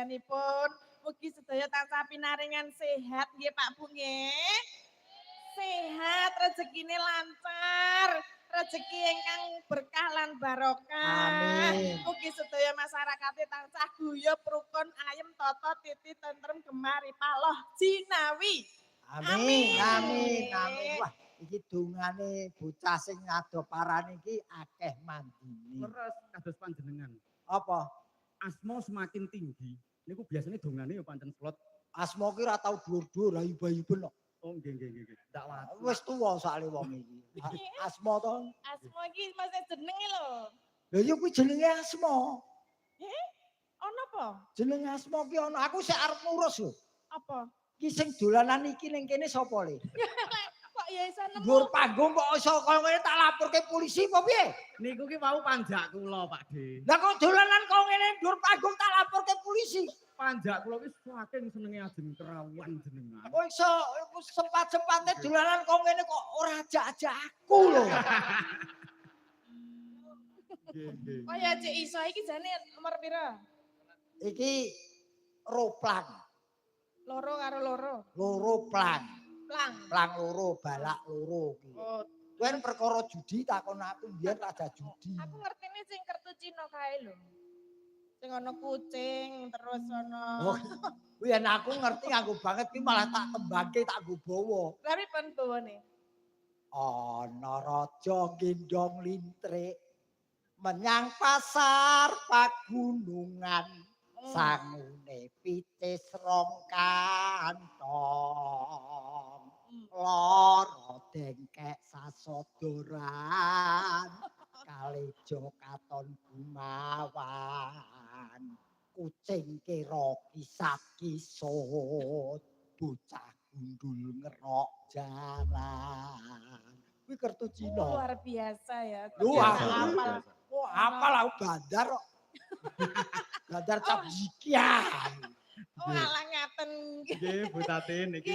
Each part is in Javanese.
sedayanipun. Mugi sedaya tansah pinaringan sehat nggih, Pak, Bu, nggih. Sehat, rezekine lancar, rezeki ingkang berkah lan barokah. Amin. Mugi sedaya masyarakate tansah guyub rukun, ayem, tata titi, tentrem, gemah ripah loh jinawi. Amin. Amin. Amin. Amin. Wah, iki dongane bocah sing ado parane iki akeh mandine. Leres kados panjenengan. Apa? Asma semakin tinggi, niku biasanya dongane ya pancen slot. Asma ki ora tau dhuwur-dhuwur, ayu-ayu ben kok. Oh, nggih nggih nggih. Nggih. Ndak watu. Wis tuwa soalé wong iki. Asma to. Asma iki masih jenenge lho. Lha iya, kuwi jenenge Asma. Ono apa? Jenenge Asma ki ono. Aku sik arep ngurus lho. Apa? Ki sing dolanan iki ning kene sapa le? Kok ya iso nemu? Dhuwur panggung kok iso kaya ngene, tak laporke polisi apa piye? Niku ki wau panjak kula, Pak De. Lah, kok dolanan kok ngene dhuwur panggung, tak laporke polisi. Panjak kula ki saking senenge ajeng kerawuhan jenengan. Kok iso sempat-sempatnya dolanan kok ngene, kok ora ajak-ajak aku lho. Nggih nggih. Kok ya cek iso, iki jane nomor pira? Iki roplang, Loro karo loro. Loro plang, Plang. Plang loro, balak loro ki. Oh, Kuwi perkara judi takon aku, mbiyen raja judi. Aku ngertine sing kertu Cina kae lho. Sing ana kucing terus ana. Oh, kuwi yen aku ngerti nganggo banget kuwi malah tak tembangke, tak nggo bawa. Tapi pun bawane. Ana raja gendong lintrik menyang pasar pagunungan, sangune picis rong kantong, lara dengkek sasodoran, kalejo katon gumawan, kucing kira kisat kisut, bocah gundul ngerok jaran. Kuwi kertu Cina. Luar biasa ya. Luar Biasa hafal. Wah, apal aku, bandar kok. Bandar cap jikian. Oh, alah, ngaten. Nggih, Bu Tatin, niki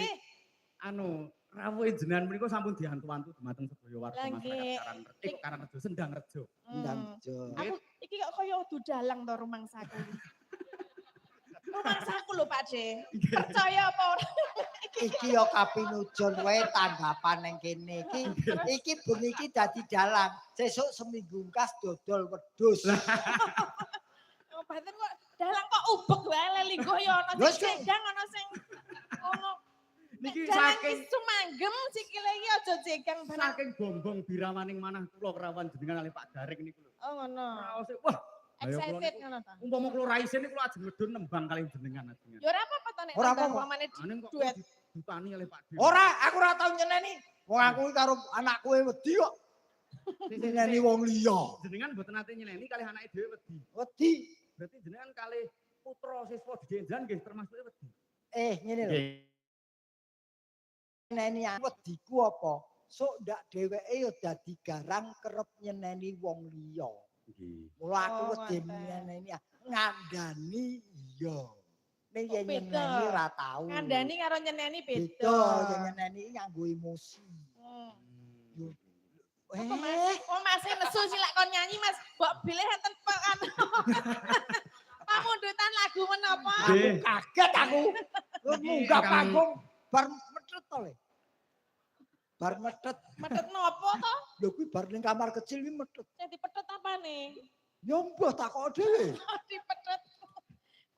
anu rawuhe jenengan menika sampun diantu-antu dumateng sedaya warga Lah, masyarakat nggih. Karangrejo, eh, kok Karangrejo, Sendangrejo. Ndang Jo. Aku iki kok kaya udu dalang to rumangsaku. Rumangsaku lho, Pak De. Percaya apa ora? Iki yo kapinujon wae tanggapan nang kene iki. Iki bengi iki dadi dalang. Sesuk seminggu engkas dodol wedhus. Oh, batin kok dalang kok ubek wae, le lingguh ya ana Wis, sing jegang, ana sing ono. Niki Dalang saking iki sumanggem sikile iki aja jegang barang. Saking bombong birawaning manah kula kerawan jenengan kalih Pak Garing niku lho. Oh, ngono. Raose wah. Ayo kula Excited niku, ngono ta. umpama kula ra isin niku kula ajeng medhun nembang kalih jenengan ajengan. Ya ora apa-apa to nek Ora nembang apa-apa. umpamane Ane kok duet. Dutani kalih Pak De. Ora, aku ora tau nyeneni. Wong aku iki karo anakku e wedi kok. Nyeneni wong liya. Jenengan mboten nate nyeneni, kalih anake dhewe wedi. Wedi. Berarti jenengan kalih putra siswa didik jenengan nggih termasuk wedi. Eh, ngene lho. Nyeneni aku wediku apa? Sok ndak dheweke ya dadi garang, kerep nyeneni wong liya. Nggih. Mula aku Oh, wedi ngoten. nyeneni, ngandani iya. Ning yen Oh, beda. nyeneni ora tau. Ngandani karo nyeneni beda. Beda, yen nyeneni iki nganggo emosi. Yo. Apa, Mas? Eh, Oh, Mas nesu sih lek kon nyanyi, Mas. Mbok bilih enten anu. Pamundutan lagu menapa? Aku Nggih. kaget aku. Lu munggah panggung bar methet to le. Bar methet. Methet nopo to? Lho, kuwi bar ning kamar kecil kuwi methet. Sing dipethet apane? Ya mbah, takok dhewe. Oh, dipethet.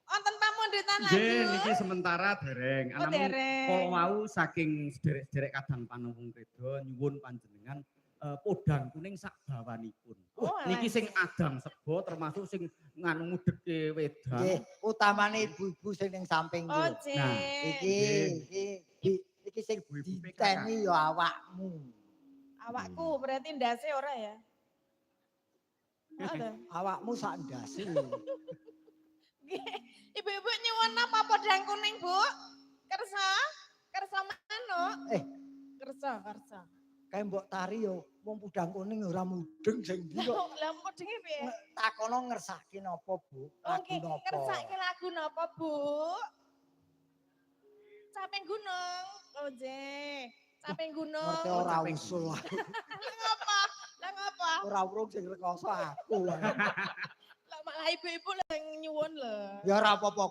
Wonten pamundutan lagu. Nggih, niki sementara dereng. Oh, Namung dereng. kala wau saking sederek-sederek kadang Panewung Krida nyuwun panjenengan podang kuning sak bawanipun. Oh, Niki alah. sing adang sego termasuk sing nganu ngudheke wedang. Nggih, utamane ibu-ibu sing ning samping Oh, kuwi. cek. Nah, Iki iki iki sing Ibu-ibu PKK. diteni ya awakmu. Awakku berarti ndase ora ya? Oh, to. Awakmu sak ndase. Nggih. Ibu-ibu nyuwun napa podang kuning, Bu? Kersa? Kersa manuk? Eh. Kersa, kersa. Kae mbok tari yo wong podang kuning ora mudeng sing ndi kok. Lah, mudenge piye? Takono ngersake napa, Bu? Lagu Oke, napa? Ngersake lagu napa, Bu? Caping gunung. Oh, nggih. Caping gunung. Ngerti ora Caping usul aku. Lah, ngapa? Lah, ngapa? Ora urung sing rekoso aku. Lah, malah ibu-ibu lah yang nyuwun lho. Ya ora apa-apa.